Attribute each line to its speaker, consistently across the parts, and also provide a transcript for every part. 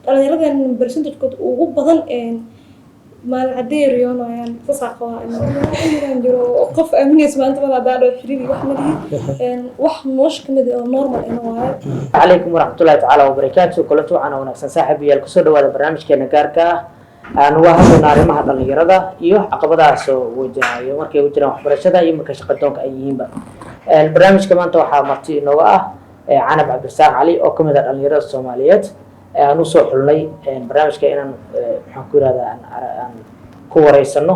Speaker 1: Dhalinyaradan percentagekood ugu badan maalin cadday riyoonayaan, saasaa qabaa. Inaan jiro qof aaminaysa maanta mala hadaa dhao xiriir iyo wax malihi, wax nolosha kamid ah oo normal ina waayo.
Speaker 2: Calaykum waraxmatullahi tacaala wabarakaatu. Kulanti waxaana wanaagsan, saaxiibayaal, kusoo dhawaada barnaamijkeena gaarka ah. Aan uga hadlayno arrimaha dhalinyarada iyo caqabadaha soo wajahayo markay u jiraan waxbarashada iyo markay shaqadoonka ay yihiinba. Barnaamijka maanta waxaa marti inooga ah Canab Cabdirasaaq Cali oo kamid ah dhalinyarada Soomaaliyeed. Aan usoo xulnay barnaamijka inaan, maxaan ku yirahdaa, aan ku wareysano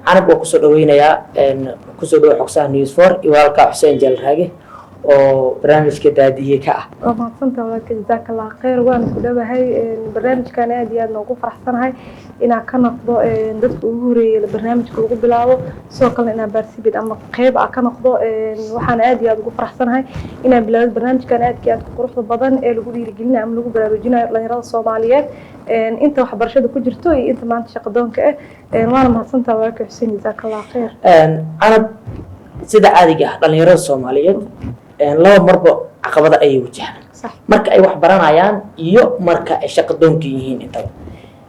Speaker 2: Canab. Waa kusoo dhaweynayaa, kusoo dhawo Xogsaha News Four iyo walaalka Xuseen Jaalraage oo barnaamijka daadiye ka ah.
Speaker 1: Waa mahadsantaha walaalka, jazaaka Allah khayr. Waana ku dhowahay barnaamijkan. Aad iyo aad noogu faraxsanahay inaan ka noqdo dadka ugu horeeyay barnaamijka lagu bilaabo, sidoo kalena inaan participate ama qeyb ah ka noqdo. Waxaan aad iyo aad ugu faraxsanahay inaan bilaabo barnaamijkan aadka iyo aadka quruxda badan ee lagu dhiirigelinayo ama lagu baraarujinayo dhalinyarada Soomaaliyeed, inta waxbarashada ku jirto iyo inta maanta shaqadoonka ah. Waana mahadsantaha walaalka Xuseen, jazaaka Allah khayr.
Speaker 2: Canab, sida caadiga ah dhalinyarada Soomaaliyeed laba marba caqabada ayay wajahaan: marka ay wax baranayaan iyo marka ay shaqadoonka yihiin intaba.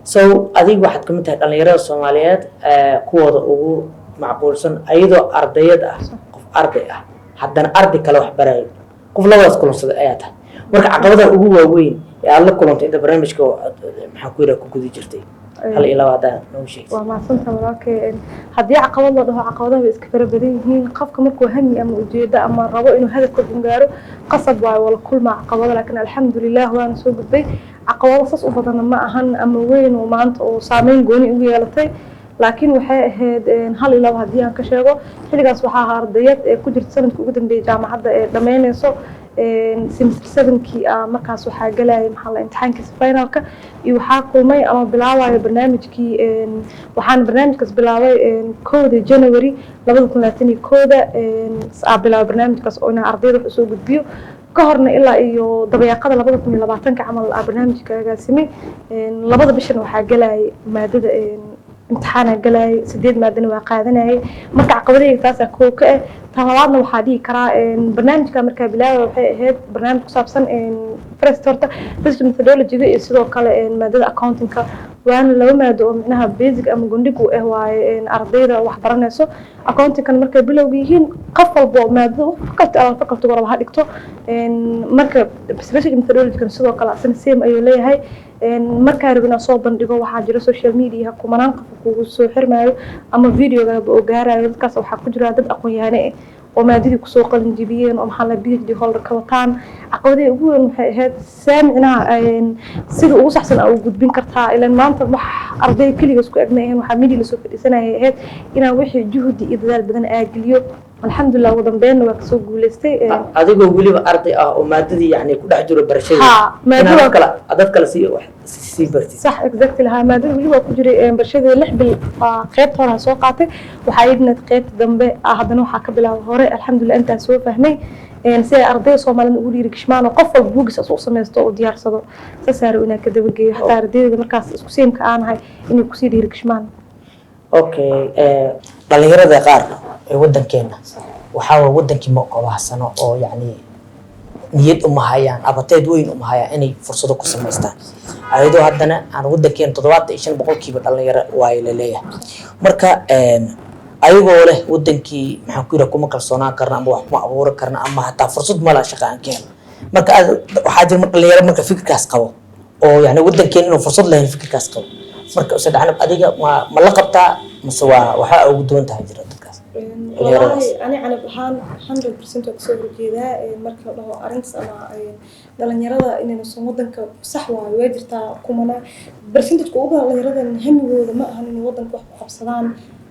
Speaker 2: So adiga waxaad kamid tahay dhalinyarada Soomaaliyeed kuwooda ugu macquulsan, ayadoo ardayad ah, qof arday ah haddana arday kale wax barayo, qof labadaas kulansaday ayaa tahay. Marka caqabadaha ugu waaweyn ee aada la kulantay inta barnaamijka, maxaan ku yidhaha, ku guda jirtay, hal iyo laba haddaan noogu sheegtay.
Speaker 1: Waa mahadsantaha walaalkay. Haddii caqabad la dhaho, caqabadaha way iska fara badan yihiin. Qofka markuu hami ama ujeedo ama rabo inuu hadafka gaaro, qasab waayo wala kulmaa caqabado. Laakiin alxamdulilah, waana soo gudbay. Caqabado sas u badanna ma ahan ama weyn oo maanta oo saameyn gooni ugu yeelatay, laakiin waxay ahayd hal iyo laba haddii aan ka sheego. Xilligaas waxaa ahaa ardayad ee ku jirta sanadka ugu dambeeyay jaamacadda ee dhammeyneyso semester sevenkii. Markaas waxaa galayay, maxaa la, imtixaankiisa finalka iyo waxaa kulmay ama bilaabayo barnaamijkii. Waxaan barnaamijkaas bilaabay 1da January 2021 aa bilaabay barnaamijkaas oo inaan ardayda wax usoo gudbiyo. Ka horna ilaa iyo dabayaaqada 2020-ka camal aa barnaamijka agaasimay. Labada bishana waxaa galayay maadada imtixaana galayay, sideed maadana waa qaadanayay. Marka caqabadahayga taasaa koow ka ah. Tan labaadna waxaa dhihi karaa, barnaamijka markaa bilaaba waxay ahayd barnaamij ku saabsan first horta research methodology-ga iyo sidoo kale maadada accounting-ka, waana laba maado oo micnaha basic ama gundhig u ah waaye ardayda wax baranayso. Accounting-kan markay bilowga yihiin, qof walbo maadada faculty ama faculty waraba ha dhigto. Marka research methodology-kan sidoo kale asna same ayuu leeyahay. Markaa rabin inaan soo bandhigo, waxaa jira social media kumanaan qof kugu soo xirmaayo ama videogaaba oo gaarayo. Dadkaas waxaa ku jira dad aqoon-yahane ah oo maadadii kusoo qalin jibiyeen oo, maxaa la, PhD holder ka wataan. Caqabadihii ugu weyn waxay ahayd see micnaha sida ugu saxsan aa u gudbin kartaa, ilan maanta wax arday keliga isku eg ma ahayn. Waxaa media lasoo fadhiisanayay ahayd inaan wixii juhdi iyo dadaal badan aa geliyo. Alxamdulilah, ugu dambeynna waa kasoo guuleystay.
Speaker 2: Adigoo weliba arday ah oo maadadii yani ku dhex jiro barashadii,
Speaker 1: ha
Speaker 2: inaad dad kale, dad kale sii wax sii bartid.
Speaker 1: Sax, exactly. Ha, maadada weli waa ku jiray barashadii. 6 bil qaybta hore soo qaatay, waxaa idhinayd qaybta dambe haddana waxaa ka bilaabay hore. Alxamdulilah, intaan soo fahmay si ay ardayda Soomaalida ugu dhiiri gashmaan oo qof walba buugis u samaysto oo diyaarsado, saas aa inaan ka dabageeyo xataa ardayda markaas isku siimka aanahay inay kusii dhiiri gashmaan.
Speaker 2: Okay, dhalinyarada qaar ee wadankeena waxaa waye wadankii ma kobahsano oo yacni niyad uma hayaan, abateed weyn uma hayaan inay fursado ku samaystaan, ayadoo haddana aan wadankeena 75% dhalinyaro waayo la leeyahay. Marka ayagoo leh wadankii, maxaan ku yidhaha, kuma kalsoonaan karna ama wax kuma abuuran karna ama hataa fursad mala shaqa aan ka helno. Marka waxaa jira dhalinyaro marka fikirkaas qabo oo yani wadankeena inuu fursad lahayn fikirkaas qabo. Marka Ustaad Canab, adiga ma la qabtaa mase waa waxaa ugu duwan tahay jira dadkaas dhalinyaradaas?
Speaker 1: Wallaahi, ani Canab ahaan 100% waa kasoo horjeedaa. Marka la dhaho arrintaas ama dhalinyarada inayna wadanka, sax waayo, waa jirtaa kumana percentage ugu badan dhalinyarada hamigooda ma ahan inay wadanka wax ku qabsadaan.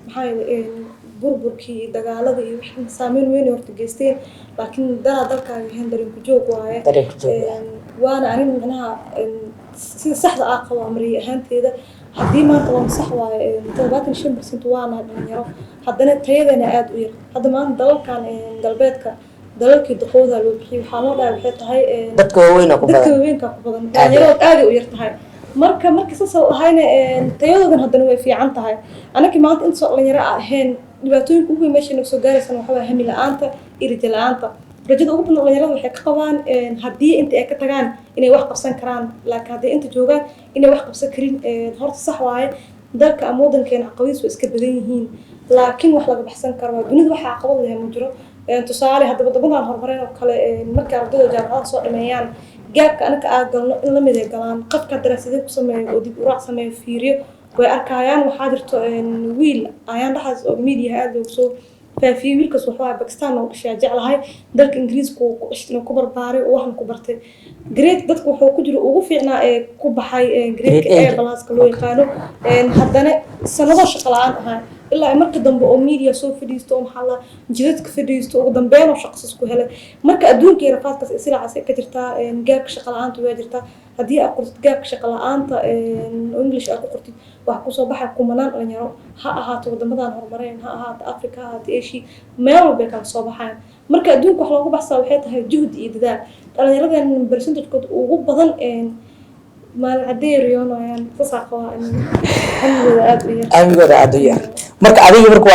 Speaker 1: Maxaa yeelay burburkii iyo dagaalada iyo wixii saameyn weyn ay horta geysteen, laakiin dalaa dalkaaga ahayn dareenku joog waaye.
Speaker 2: Dareenku joog waaye.
Speaker 1: Waana arrin micnaha sida saxda ah qabo amriye ahaanteeda. Haddii maanta waa sax waaye, 75% waana dhalinyaro, haddana tayadana aada u yar. Hadda maanta dalalkan galbeedka, dalalkii duqowda loo bixiyay, waxaa loo dhahay waxay tahay
Speaker 2: dadka waaweyn ku
Speaker 1: dadka
Speaker 2: badan.
Speaker 1: Waaweynka ku badan, dhalinyarada aaday u yar tahay. Marka saas lahayna, tayadoodan haddana way fiican tahay. Anaki maanta inta soo dhalinyaro a ahayn, dhibaatooyinka ugu weyn meesha naga soo gaaraysana waxaa waaya hami la-aanta iyo rajo la-aanta. Rajada ugu badan dhalinyarada waxay ka qabaan haddii inta ay ka tagaan inay wax qabsan karaan, laakiin haddii inta joogaan inay wax qabsan karin. Horta sax waaye, dalka ama wadankeena caqabadiis way iska badan yihiin, laakiin wax laga baxsan karo waa. Dunida waxa caqabad leh ma jiro. Tusaale, hadda wadamadan horumareen oo kale, markay ardayda jaamacadaha soo dhameeyaan, gaabka anaka aa galno in lamid ay galaan. Qofka daraasadee ku sameeyo oo dib u raac sameeyo, fiiriyo, way arkayaan. Waxaa jirto wiil ayaan dhexdaas oo media aada loogu soo faafiyey. Wiilkaas wuxuu ahaa Bakistan oo dhashay, jeclahay dalka Ingiriiska uu ku dhashay, inuu ku barbaaray oo waxna ku bartay. Grade dadka wuxuu ku jiro ugu fiicnaa ee ku baxay grade
Speaker 2: Grade
Speaker 1: A plus-ka loo yaqaano. Haddana sanado shaqo la'aan ahaa, ilaa ay marka dambe oo media soo fadhiisto oo maxaa la jidadka fadhiisto, ugu dambeyn oo shaqsas ku helay. Marka adduunka iyo rafaadkaas silacaas ay ka jirtaa. Gaabka shaqo la'aanta waa jirtaa. Haddii aad qortid gaabka shaqo la'aanta oo English aad ku qortid, waxaa kusoo baxay kumanaan dhalinyaro, ha ahaato wadamadan horumareen, ha ahaato Africa, ha ahaato Asia, meel walbay kala soo baxayan. Marka adduunka wax loogu baxsaa waxay tahay juhdi iyo dadaal. Dhalinyaradan percentage-kood ugu badan maalin cadday riyoonayaan, saasaa qabaa, hamigooda aada u yar.
Speaker 2: Amigooda aada u yar. Marka adiga marka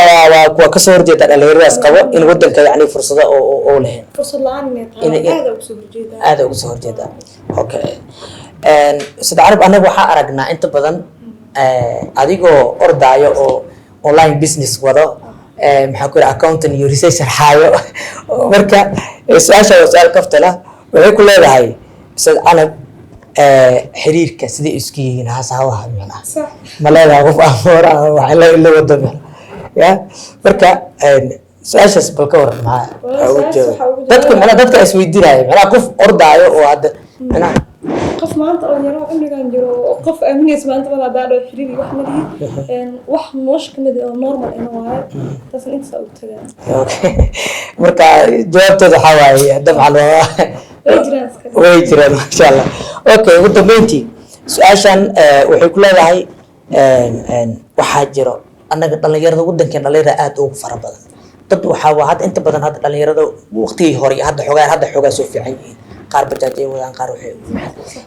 Speaker 2: waa kasoo horjeeda dhalinyaradaas qabo in wadanka yani fursado oo lahayn?
Speaker 1: Fursad la'aan inay tahay aada ugu soo horjeedaa.
Speaker 2: Aada uga soo horjeeda, okay. Sida Carab, annaga waxaa aragnaa inta badan adigoo ordaayo oo online business wado, maxaa ku yidhi, accountant iyo research sharxaayo. Marka su-aasha waa su-aal kaftala. Waxay ku leedahay Ustaad Canab, xiriirka siday isku yihiin hasaawaha micnaha? Ma leedahay qof amoora ah wax la wado micnaha ya? Marka su-aashaas bal ka waran, maxaa
Speaker 1: Walahi
Speaker 2: ugu
Speaker 1: su-aashaas
Speaker 2: jawaab?
Speaker 1: waxaa ugu
Speaker 2: Dadka
Speaker 1: jawaab-
Speaker 2: macnaha dadka isweydiinaya macnaha qof ordaayo oo hadda macnaha
Speaker 1: Qof maanta dhalinyaro cimrigan jiro oo qof aaminaysa maanta mala hadaa dhao xiriir iyo wax ma lihi. Wax nolosha kamid ah oo normal ina waayo, taasna intaas ugu tagaa.
Speaker 2: Okay, marka jawaabteeda waxaa waaye dabcan waa
Speaker 1: Way jiraan iska.
Speaker 2: Way jiraan, masha Allah. Okay, ugu dambeyntii su-aashan waxay ku leedahay, waxaa jiro annaga dhalinyarada wadankeen dhalinyarada aada ugu fara badan. Dad waxaa waa hadda inta badan hadda dhalinyarada waqtigii hore iyo hadda xoogaa soo fiican yihiin. Qaar bajaaj ay wadaan, qaar waxay,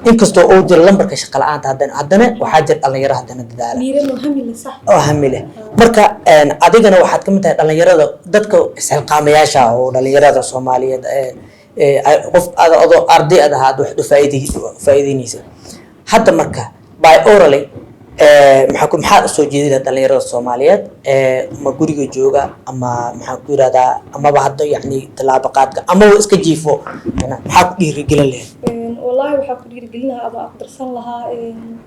Speaker 2: inkastoo uu jiro lambarka shaqa la'aanta, haddana waxaa jira dhalinyaro haddana dadaala
Speaker 1: Dhiiran oo hami leh, sax.
Speaker 2: Oo hami leh. Marka adigana waxaad ka mid tahay dhalinyarada, dadka isxilqaamayaasha oo dhalinyarada Soomaaliyeed qof adoo arday ad ahaad wax u faa'iideynaysa hadda. Marka by orally, maxaa usoo jeedina dhalinyarada Soomaaliyeed ama guriga jooga ama maxaan ku yirahdaa amaba hadda yacni tallaabo qaadka amaba iska jiifo, maxaa ku dhiirigelin lahayd?
Speaker 1: Wallaahi waxaa ku dhiirigelin lahaa ama ku darsan lahaa,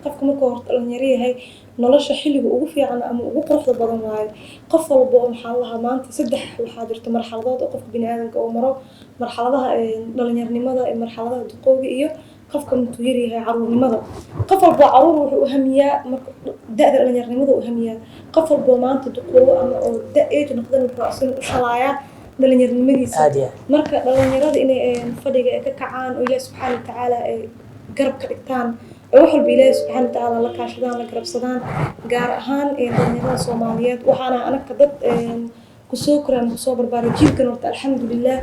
Speaker 1: qofka markuu horta dhalinyaro yahay, nolosha xilliga ugu fiican ama ugu quruxda badan waayo. Qof walba oo maxaa lahaa, maanta saddex waxaa jirto marxaladood oo qofka biniaadanka uu maro: marxaladaha dhalinyaronimada, marxaladaha duqooga iyo qofka intuu yaryahay, caruurnimada. Qof walbo caruur wuxuu u hamiyaa marka da-da dhalinyaronimada u hamiyaa. Qof walbo maanta duqoobo ama oo da age noqdan, wuxuu asina u shalaayaa dhalinyaronimadiisa.
Speaker 2: Aad iyo aad.
Speaker 1: Marka dhalinyarada inay fadhiga ay ka kacaan oo Ilaahi subxaana watacaala ay garab ka dhigtaan oo wax walba Ilaahi subxaana watacaala la kaashadaan, la garabsadaan, gaar ahaan dhalinyarada Soomaaliyeed. Waxaana anaka dad kusoo koray ama kusoo barbaaray jiilkan, horta alxamdulilah,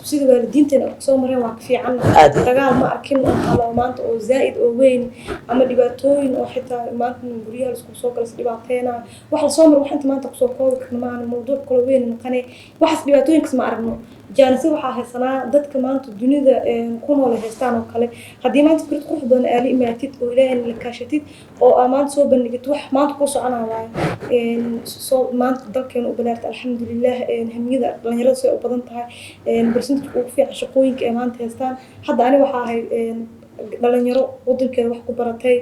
Speaker 1: sida waalidiinteena ay kusoo mareen waa ka fiican.
Speaker 2: Aad iyo aad.
Speaker 1: Dagaal ma arkin oo kale oo maanta oo zaa'id oo weyn ama dhibaatooyin oo xitaa maanta guryaha laisku soo gala is dhibaateena. Wax lasoo maro wax inta maanta kusoo koobi karno maahan, mawduuc kaloo weyn noqonay. Waxaas dhibaatooyinkaas ma aragno. Jaanise waxaa haysanaa dadka maanta dunida ku nool ay haystaan oo kale. Haddii maanta fikrad qurux badan aa la imaatid oo Ilaahayna la kaashatid oo aa maanta soo bandhigid, wax maanta kuu soconaa waayo. Soo maanta dalkeena u balaartay, alxamdulilah. Hamiyada dhalinyarada say u badan tahay, percentage ugu fiican shaqooyinka ay maanta haystaan. Hadda ani waxaa ahay dhalinyaro wadankeeda wax ku baratay,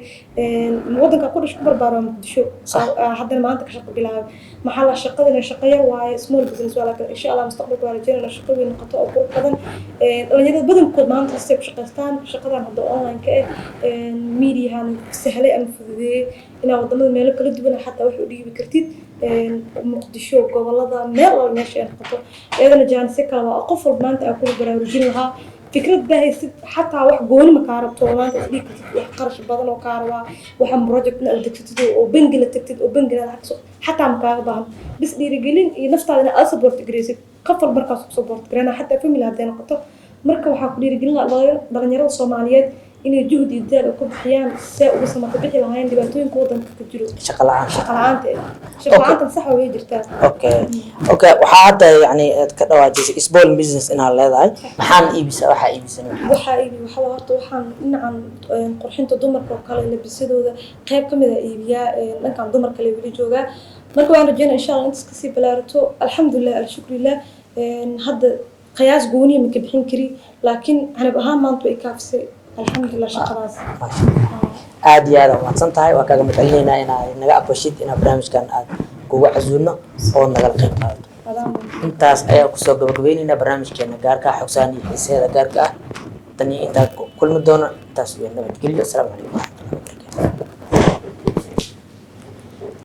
Speaker 1: wadanka ku dhash ku barbaaro Muqdisho.
Speaker 2: Sax.
Speaker 1: Haddana maanta ka shaqo bilaabay. Maxaa la shaqadina shaqo yar waaye, small business waa, laakiin insha Allah mustaqbalka waa rajeynayna shaqo weyn noqoto oo qurux badan. Dhalinyarada badankood maanta hastay ku shaqaystaan shaqadan hadda online ka ah. Mediahan sahlay ama fududeeyey inaad wadamada meelo kala duwan xataa wax u dhiibi kartid, Muqdisho, gobolada, meel walba meesha ay noqoto. Iyadana jaanise kale waa qof walba maanta aan kula baraarujin lahaa. Fikrad baa haysid, xataa wax gooni ma kaa rabto oo maanta isdhihi kartid wax qarash badan oo kaa rabaa, waxaan project inaad degsatid oo bangi la tagtid oo bangina lacag soo xataa ma kaaga baahan. Bis dhiirigelin iyo naftaada inaad aad support gareysid, qof walba markaas ku support gareyna, xataa family hadday noqoto. Marka waxaa ku dhiirigelin lahaa dhalinyarada Soomaaliyeed. Inay juhdi iyo dadaal ay ku bixiyaan see uga samata bixi lahaayeen dhibaatooyinka wadanka ka jiro.
Speaker 2: Shaqo la-aan.
Speaker 1: Shaqo la-aanta eh. Shaqo la-aantan sax way jirtaa.
Speaker 2: Okay, waxaa hadda yani aad ka dhawaajisay small business inaad leedahay. Maxaan iibisaa? Waxaa iibisan maxaa?
Speaker 1: Waxaa iibi waxaa horta waxaan dhinacan qurxinta dumarka oo kale, labisadooda qayb ka mid a iibiyaa. Dhankan dumarka le weli joogaa. Marka waan rajeynaa, insha Allah, intaas kasii balaarato. Alxamdulilah, alshukrilah. Hadda qiyaas gooniya ma ka bixin kari, laakiin Canab ahaan maanta way kaafisay, alxamdulilah, shaqadaas.
Speaker 2: Maasha Allah, aad iyo aad aa umahadsan tahay. Waa kaaga mahadcelinaynaa inaad naga aqbashid inaan barnaamijkan aad kugu casuulno oo nagala qayb qaadato.
Speaker 1: Adaan.
Speaker 2: Intaas ayaa kusoo gabagabaynaynaa barnaamijkeena gaarka ah, xogsaan iyo xiiseeda gaarka ah. Tan iyo intaan ku kulmi doono, intaas iyo nabadgelyo. Asalaamu calaykum.